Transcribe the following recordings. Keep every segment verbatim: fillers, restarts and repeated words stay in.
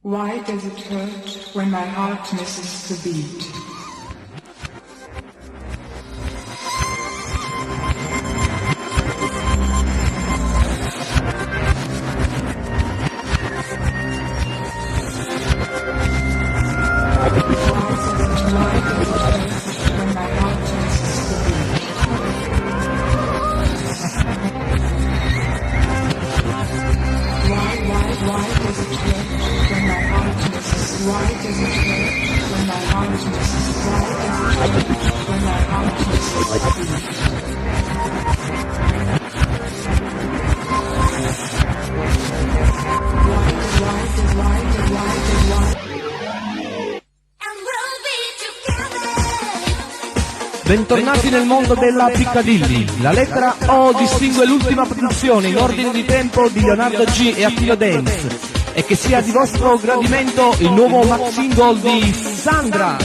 Why does it hurt when my heart misses the beat? Why, why, why does it hurt when my heart misses? Why does it hurt when my heart misses? Why does it hurt when my heart misses? Why, why, why, why, why? Bentornati nel mondo della Piccadilly. La lettera O distingue l'ultima produzione in ordine di tempo di Leonardo G e Attilio Dance. E che sia di vostro gradimento il nuovo max single di Sandra.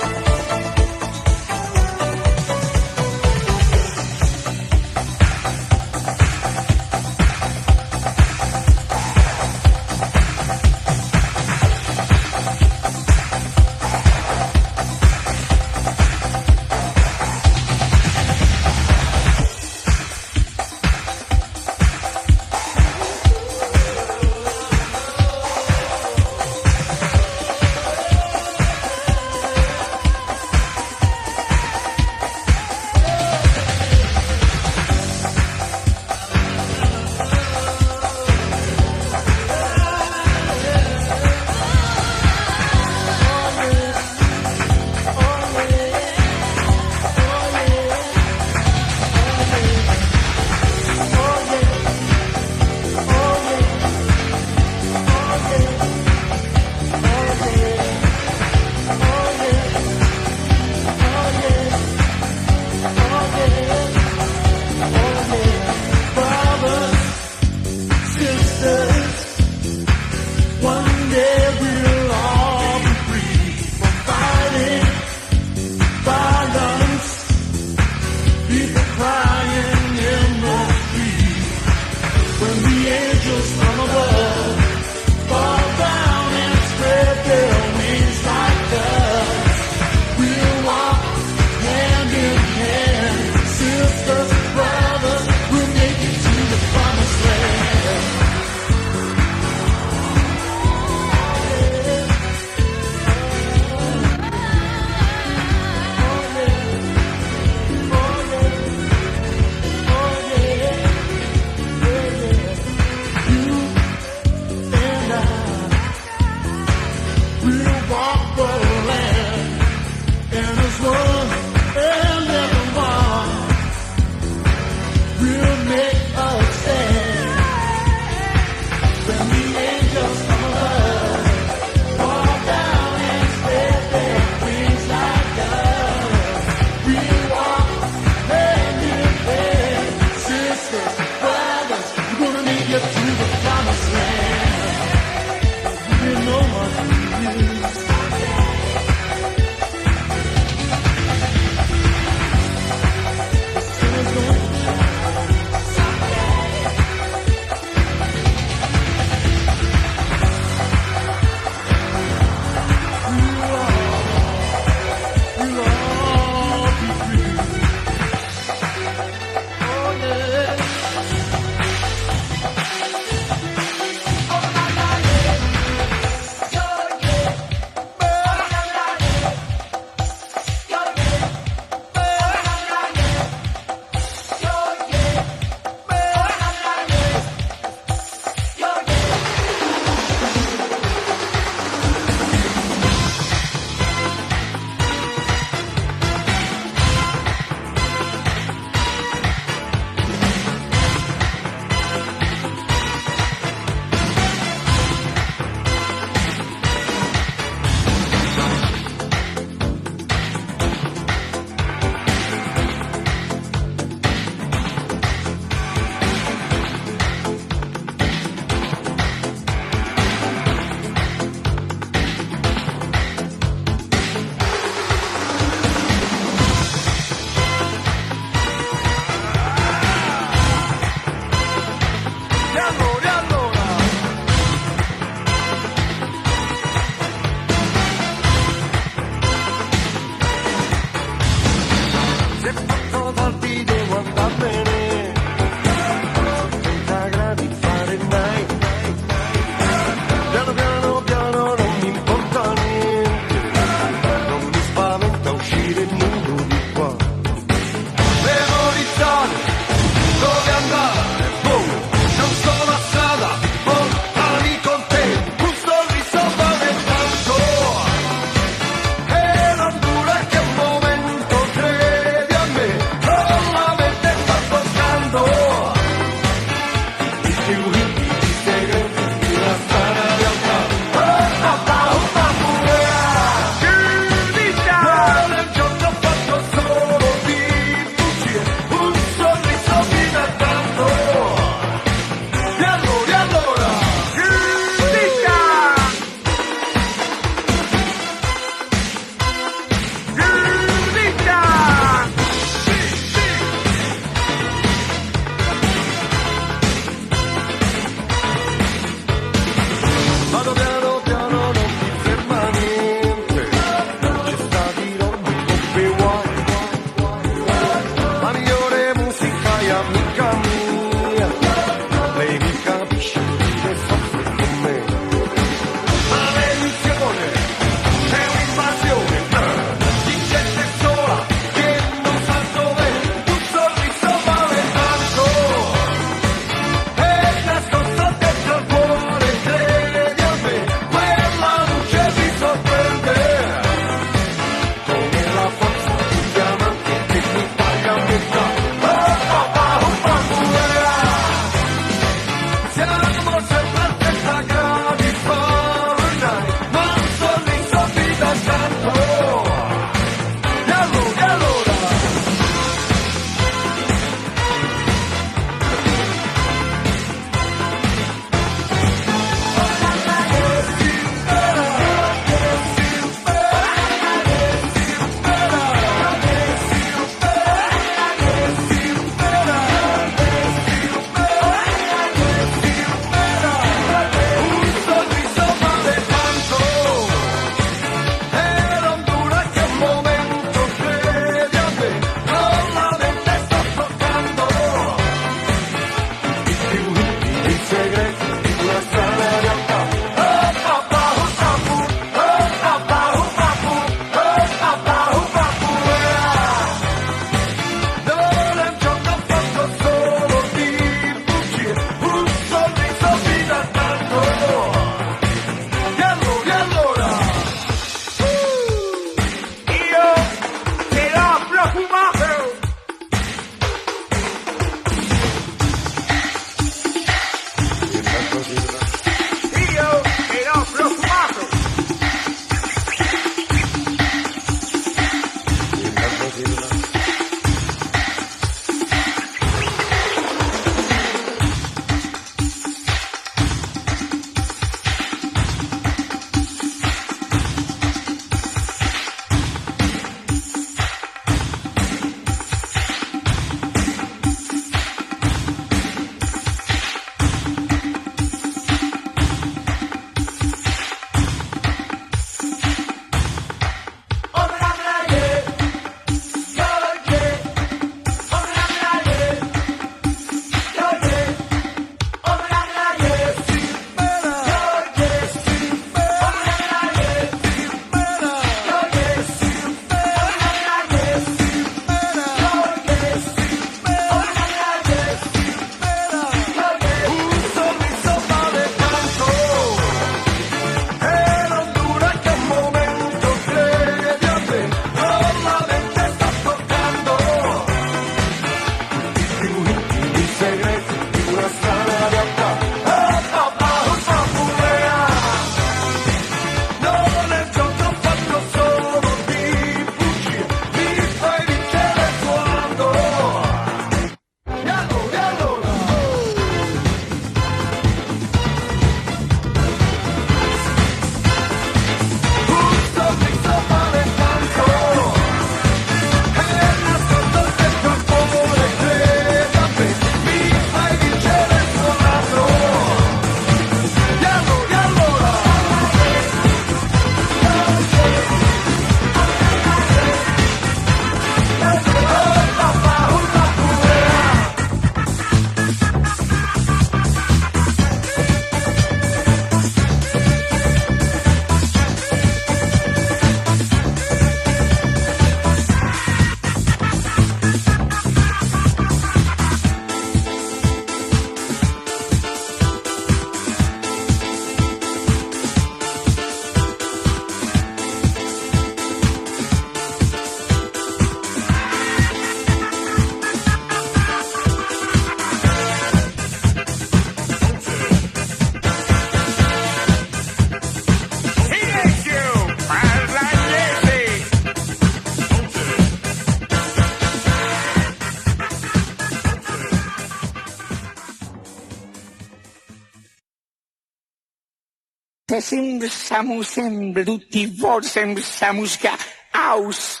Sempre, semo sempre, tuti i giorni, sempre, semo sca-, house.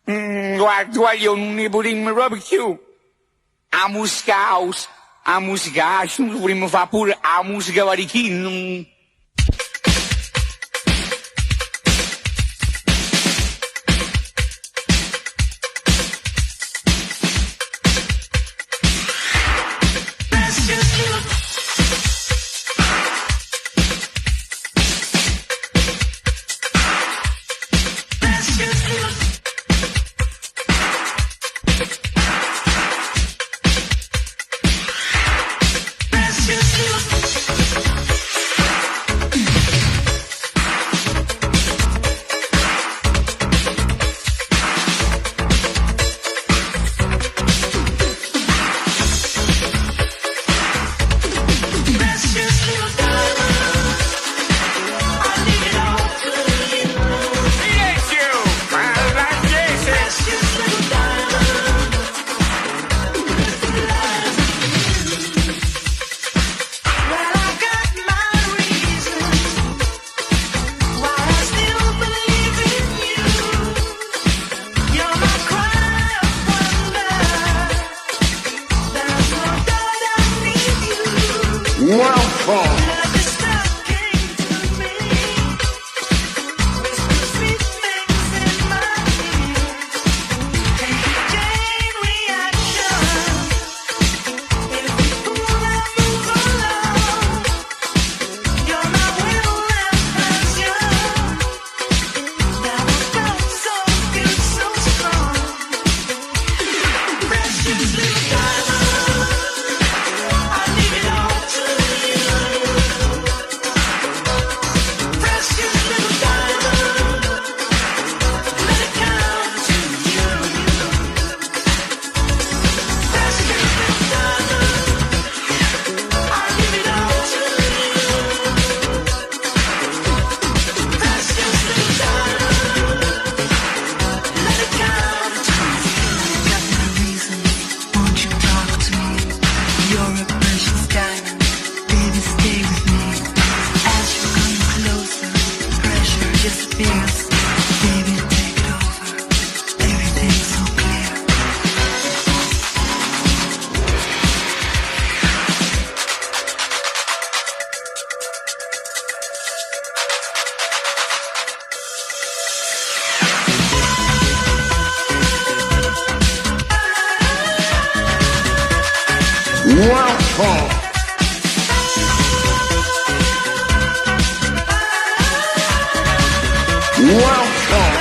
Mm, guarda, guarda, io no ne podemo proprio più. A musica house, a musica house, no podemo far pure a musica varichina? Welcome. Welcome. Welcome.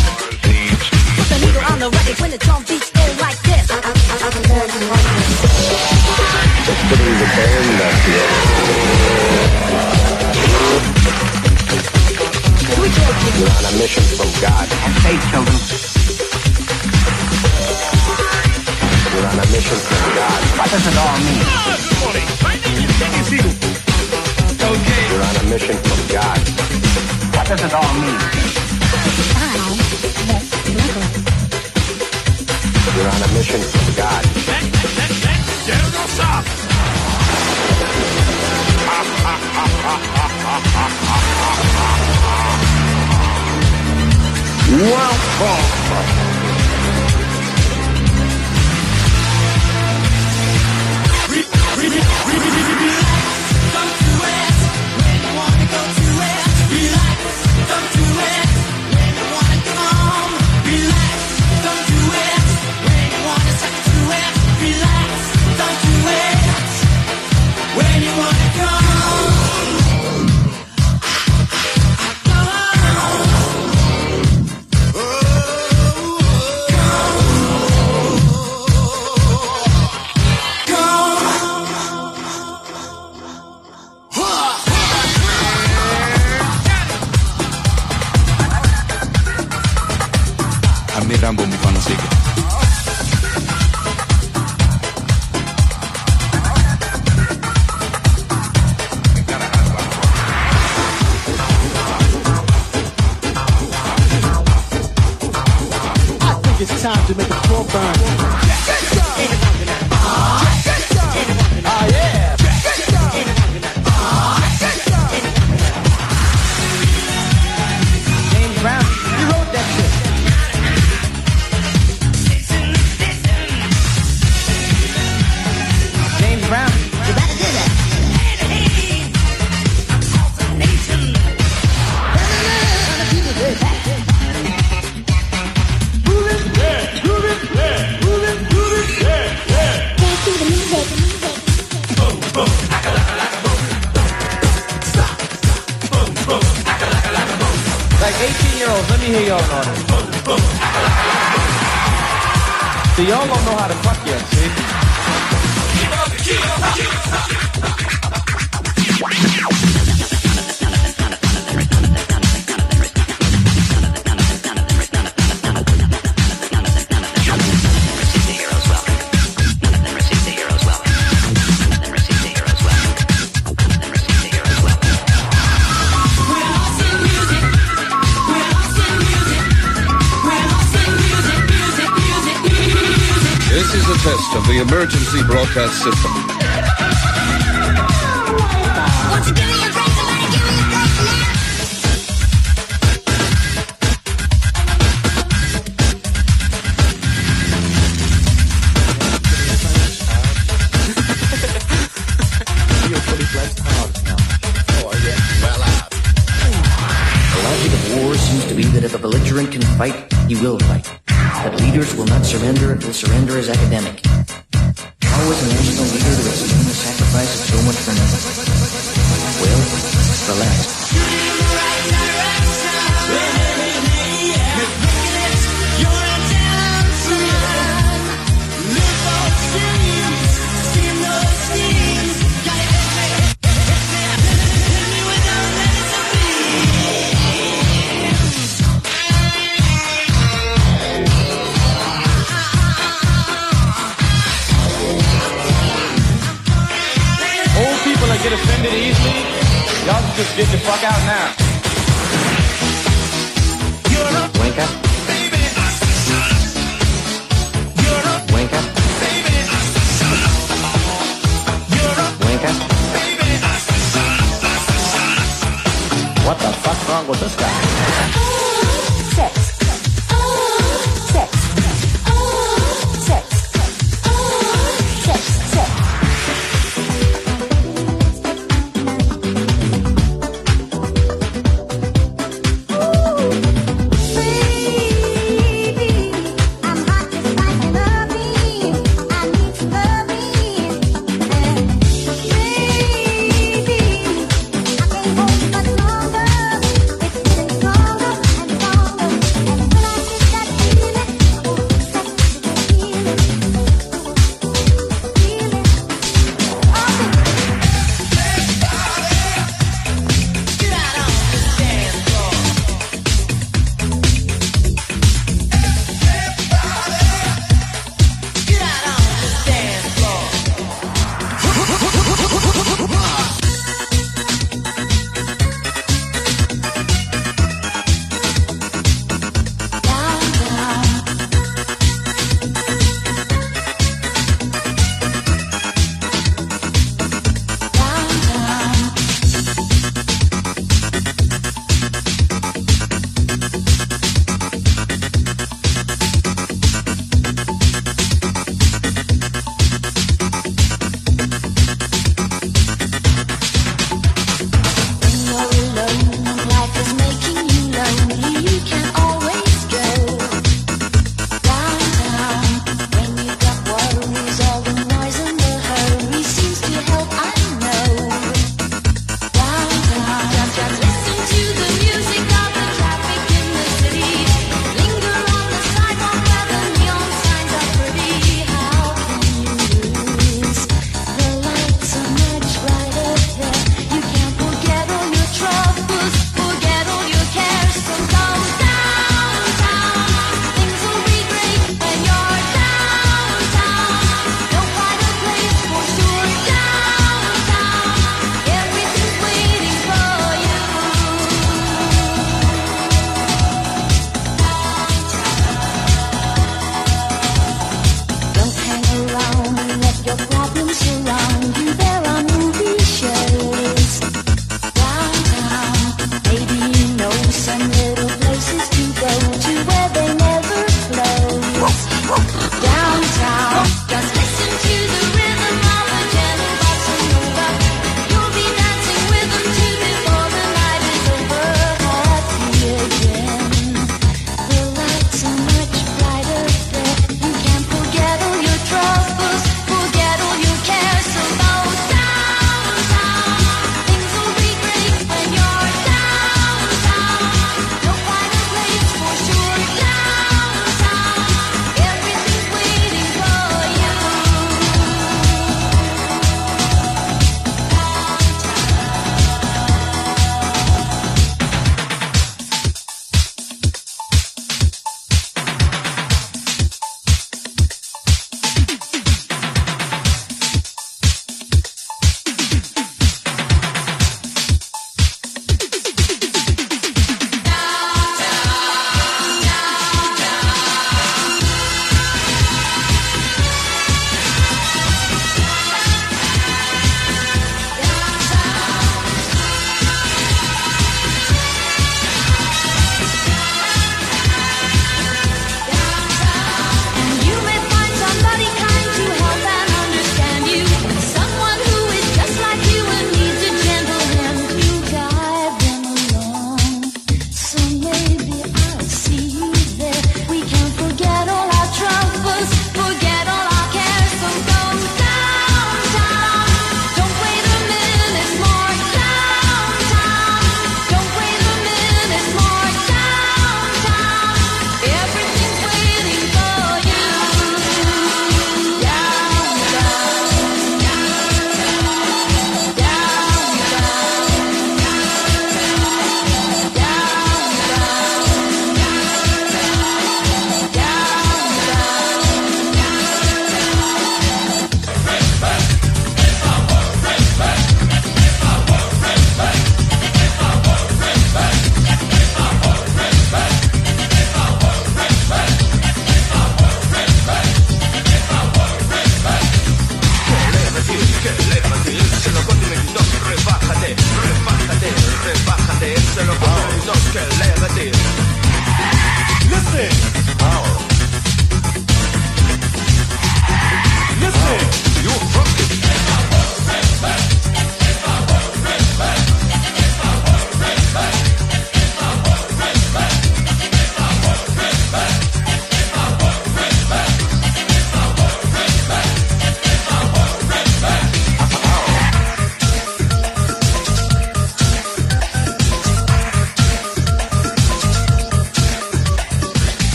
Put the needle on the record when the drum beats go like this. Just putting the band back together. We're on a mission from God. Have faith, children. We're on a mission from God. What does it all mean? We're on a mission from God. What does it all mean? We're on a mission from God. Welcome. Rambo mi fa na sega. I think it's time to make the floor burn. Ah, yeah. James Brown, he wrote that shit. James Brown, you gotta do that. Like eighteen-year-olds, let me hear y'all on it. See, y'all don't know how to fuck yet, see? This is a test of the emergency broadcast system. Won't you give me a break? Somebody give me a break now. You're fully fleshed out now. Oh, yeah. Well out. The logic of war seems to be that if a belligerent can fight, he will fight. But leaders will not surrender until surrender is academic. How is a national leader to explain the sacrifice of so much for nothing? Well, relax. Old people that get offended easily, y'all can just get the fuck out now. Wake up. Wake up. Wake up. What the fuck's wrong with this guy? Sex. Sex. Sex. Sex. Sex.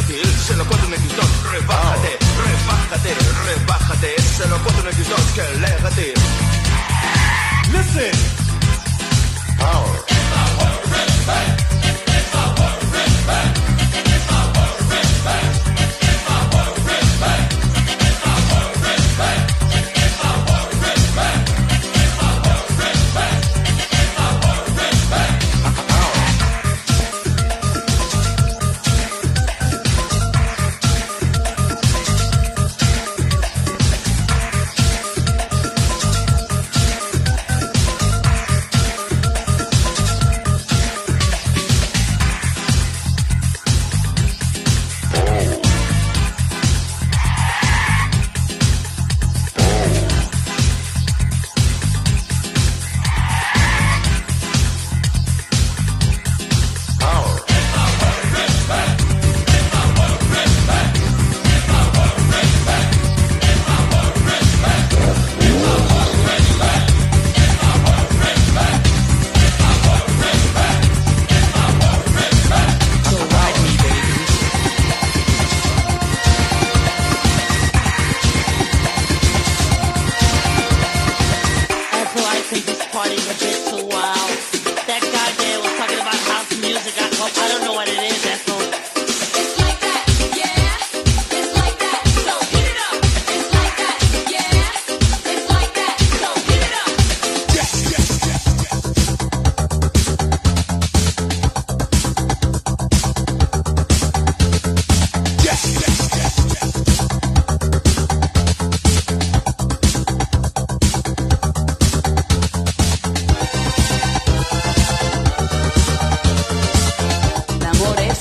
Se lo cuatro en el guitarra, rebájate, rebájate, rebájate. Se lo cuatro en el guitarra, que le gate. Listen. Power. Ethel, I think this party's a bit too wild. That guy there was talking about house music. I, oh, I don't know what it is, Ethel. It's like that, yeah. It's like that, so hit it up. It's like that, yeah. It's like that, so hit it up. L'amor es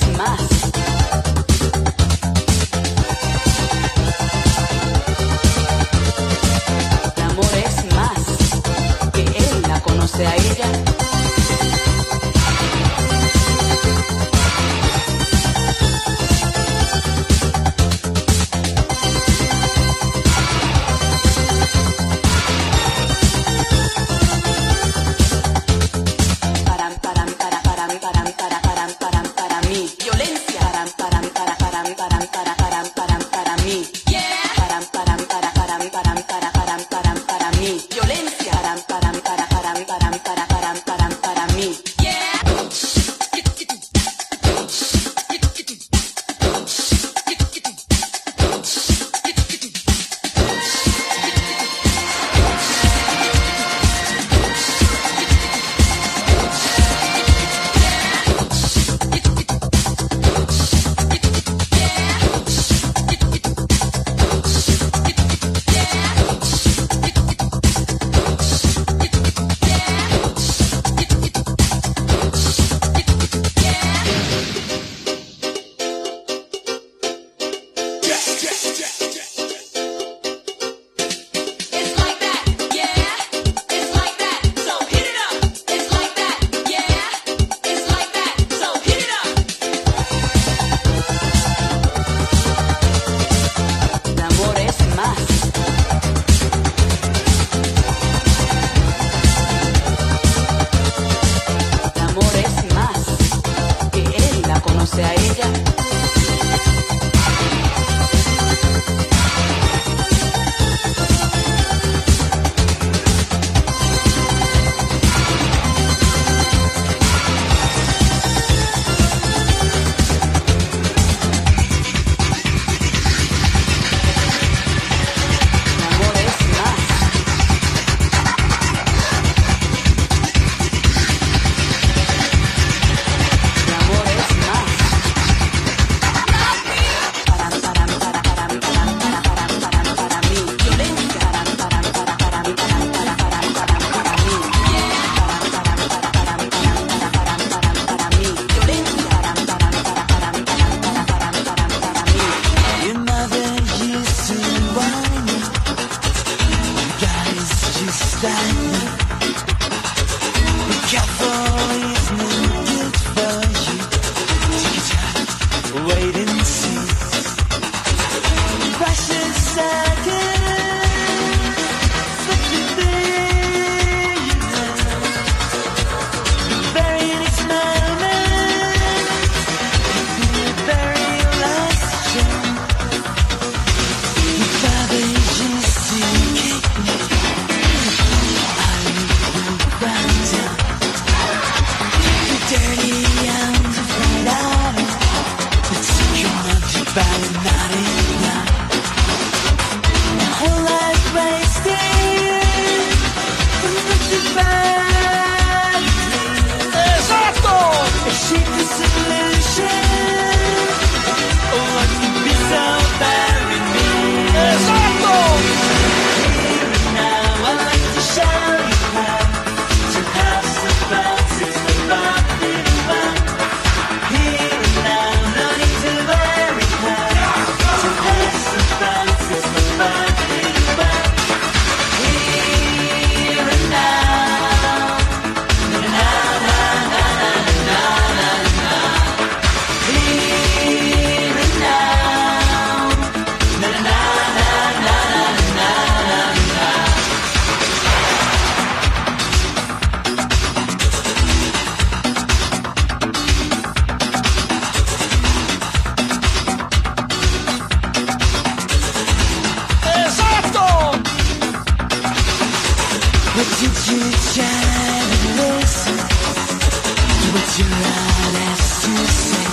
What you're out as to say,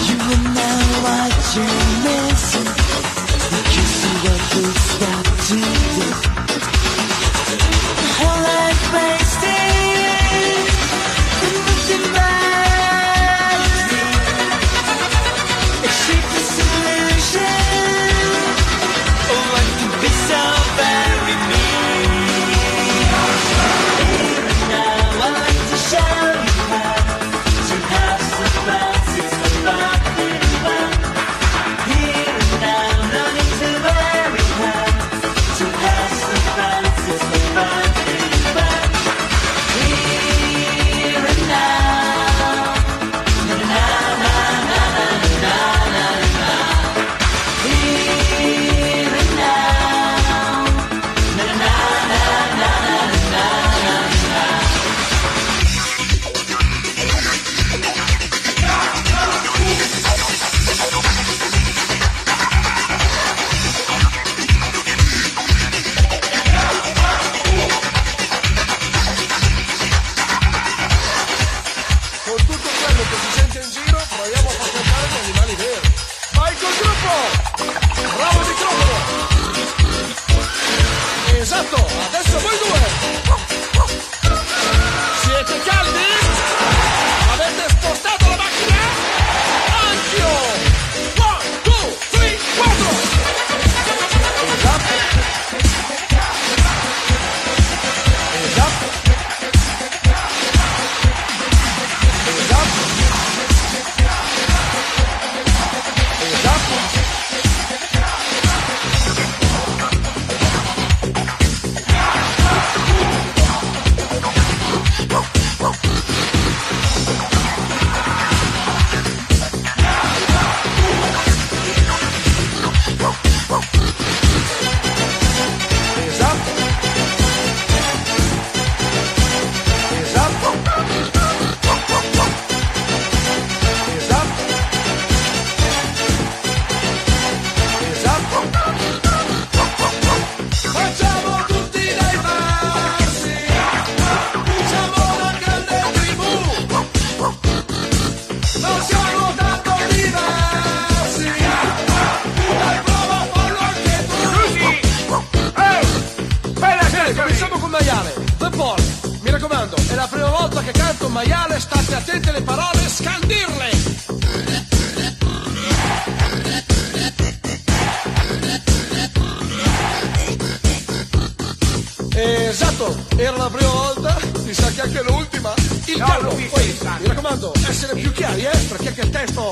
you will know what you're missing. Because you were good stuff to do. Whole life wasted, and nothing matters. A shapeless illusion. Oh, what could be so very mean? Now I want to show you how to have some fun, it's the fun in fun. Here and now, no need to worry how to have some fun, it's the fun in fun. Here and now. Con tutto quello che si sente in giro, proviamo a far cantare gli animali veri. Vai col gruppo! Bravo il microfono! Esatto, adesso voi due! Siete caldi? Avete spostato la macchina? Anch'io! One, two, three, quattro! Esatto. Esatto. Esatto. Esatto. Esatto. Esatto. Esatto. Esatto. Facciamo tutti dei passi, facciamo una grande tribù. Non siamo tanto diversi, dai, prova a farlo anche tu. Giusy! Eh! Bella canzone! Cominciamo con maiale, The Pole. Mi raccomando, è la prima volta che canto maiale, state attenti alle parole, scandirle! Esatto, era la prima volta, mi sa che anche l'ultima. Il caldo, poi, mi raccomando, essere più chiari, eh, perché che testo.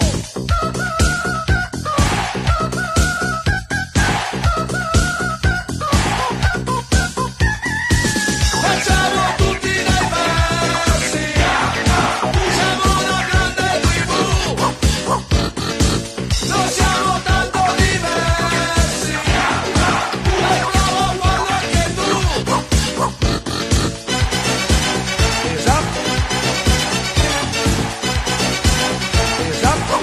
Facciamo tutti dei passi, siamo una grande tribù. Non siamo tanto diversi, dai, prova a farlo anche tu. Esatto. Esatto.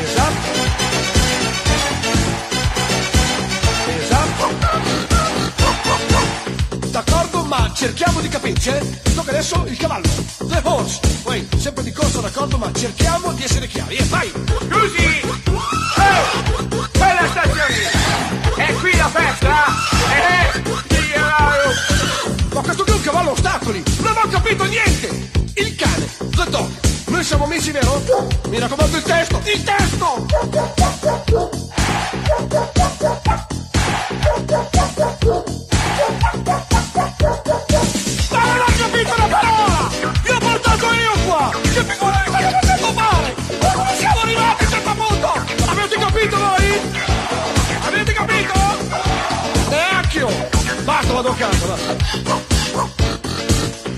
Esatto. Esatto. D'accordo, ma cerchiamo di capirci, eh? Tocca adesso il cavallo. The horse. Uè, sempre di corsa, d'accordo, ma cerchiamo di essere chiari. E vai! Giusy! Eh! Bella stazione! È qui la festa? Eh! Dio! Ma questo qui è un cavallo a ostacoli! Non ho capito niente! Il cane, the dog. Noi siamo amici, vero? Mi raccomando, il testo, il testo! Ma non ho capito una parola! Vi ho portato io qua! Che figura mi state facendo fare? Ma come siamo arrivati a questo punto? Avete capito voi? Avete capito? Neanche io! Basta, vado a casa, va.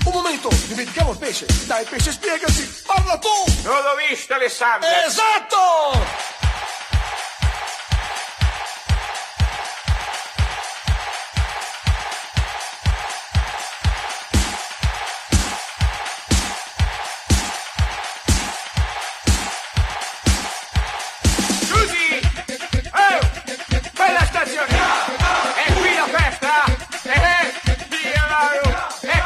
Un momento, dimentichiamo il pesce. Dai, pesce, spiegaci! Parla tu! Non l'ho visto, Alessandro! Esatto! Giusy! Oh! Bella stazione! È qui la festa? Eh, eh! Dio, Mario! È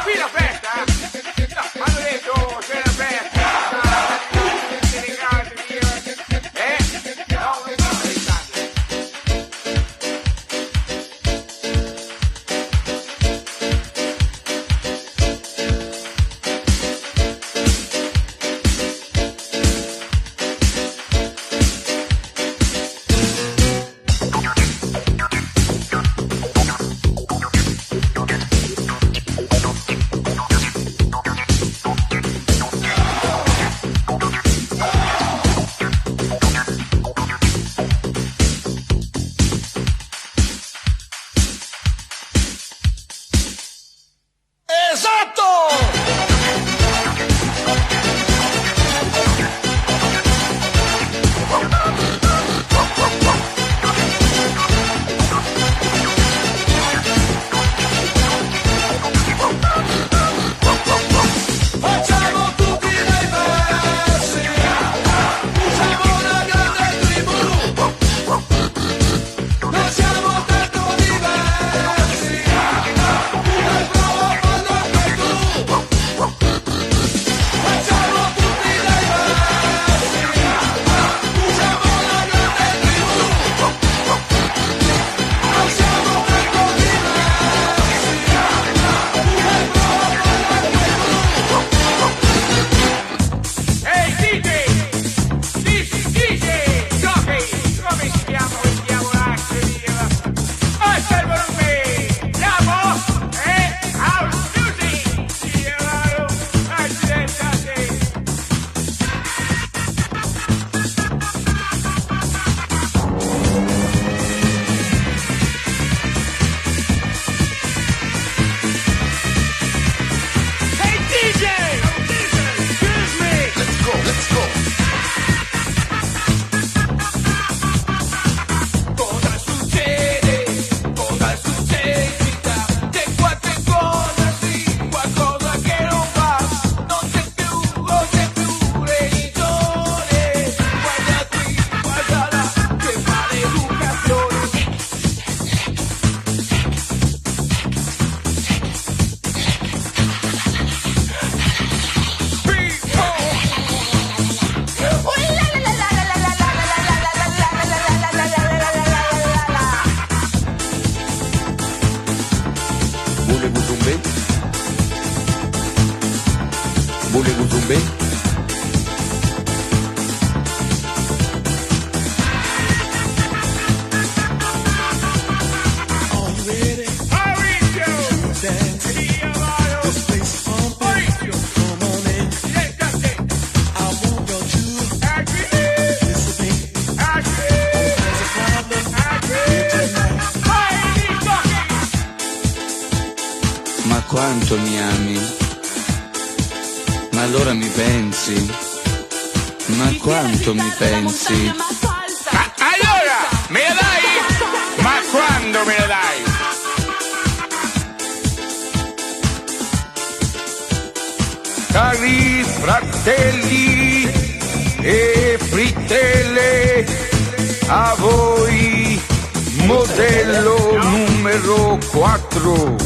Voulez-vous tomber? Ma quanto mi ami? Ma allora mi pensi? Ma quanto mi pensi? Ma allora, me la dai? Ma quando me la dai? Cari fratelli e fritele, a voi modello numero quattro.